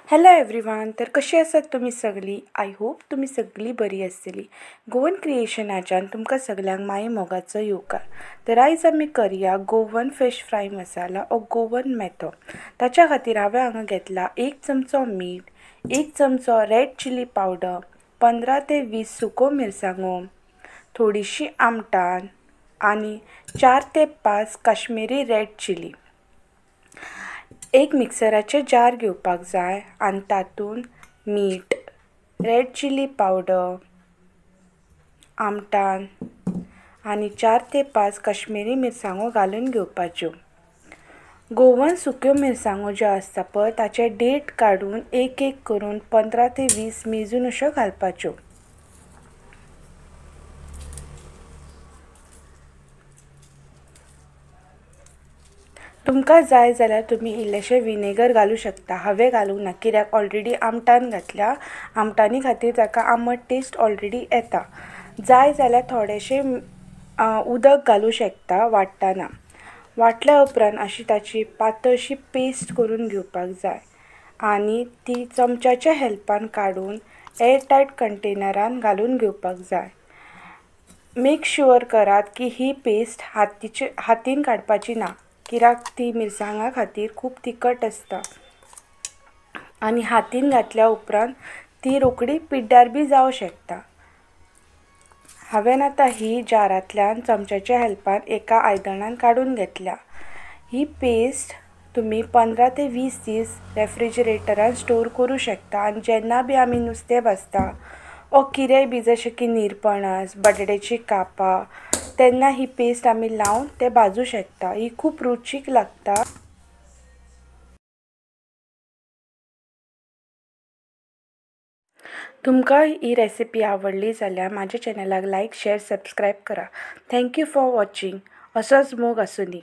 Hello everyone, तर कशी आसात तुमी सगळीं? I hope तुमी सगळीं बरी आसतली। गोवन क्रिएशनाच्यान तुमकां सगळ्यांक माई मोगाचो येवकार। तर आयज आमी करया गोवन फिश फ्राय मसाला ओ गोवन मेथो। ताच्या खातीर हांवें हांगा घेतला 1 चमचो मीठ, 1 चमचो रेड चिली पावडर, 15 ते 20 सुको मिरसांगो, थोडीशी आमटान आनी 4 ते 5 काश्मीरी रेड चिली। एक मिक्सराचे जार घेवपाक जाय आनी तातूंत मीठ, रेड चिली पावडर, आमटान आनी 4 ते 5 काश्मीरी मिरसांगो घालून घेवपाच्यो। गोवन सुक्यो मिरसांगो ज्यो आसता पळय ताचे डेट काडून एक एक करून 15 ते 20 मेजून अश्यो घालपाच्यो। तुमकां जाय जाल्यार तुमी इल्लेशें विनेगर घालूं शकता। हांवें घालूंक ना कित्याक ऑलरेडी आमटान घातल्या, आमटानी खातीर ताका आमट टेस्ट ऑलरेडी येता। जाय जाल्यार थोडेशें उदक घालूं शकता वांट्टना। वांटल्या उपरांत अशी ताची पातळशी पेस्ट करून घेवपाक जाय आनी ती चमच्याच्या हेल्पान काडून एअरटायट कंटेनरान घालून घेवपाक जाय। मेक शुअर करात की ही पेस्ट हातीन काडपाची ना कित्याक ती मिरसांगा खातीर खूब तिखट आसता आनी हातीन घातल्या उपरांत ती रोखडी पिड्ड्यार बी जावं शकता। हांवें आतां ही जारांतल्यान चमच्याच्या हेल्पान एका आयदनान काडून घेतल्या। ही पेस्ट तुमी 15 ते 20 दीस रेफ्रिजरेटरान स्टोर करूं शकता आनी जेन्ना बी आमी नुस्तें भाजता ओ कितेंय बी जशें की निरपणस, बटाट्याची कापां, तेन्ना ही पेस्ट आमी लावन ते भाजूं शकता। ही खूब रुचीक लागता। तुमकां ही रेसिपी आवडली जाल्यार म्हाज्या चॅनलाक लायक, शेअर, सबस्क्रायब करा। Thank you for watching. असोच मोग आसूं दी।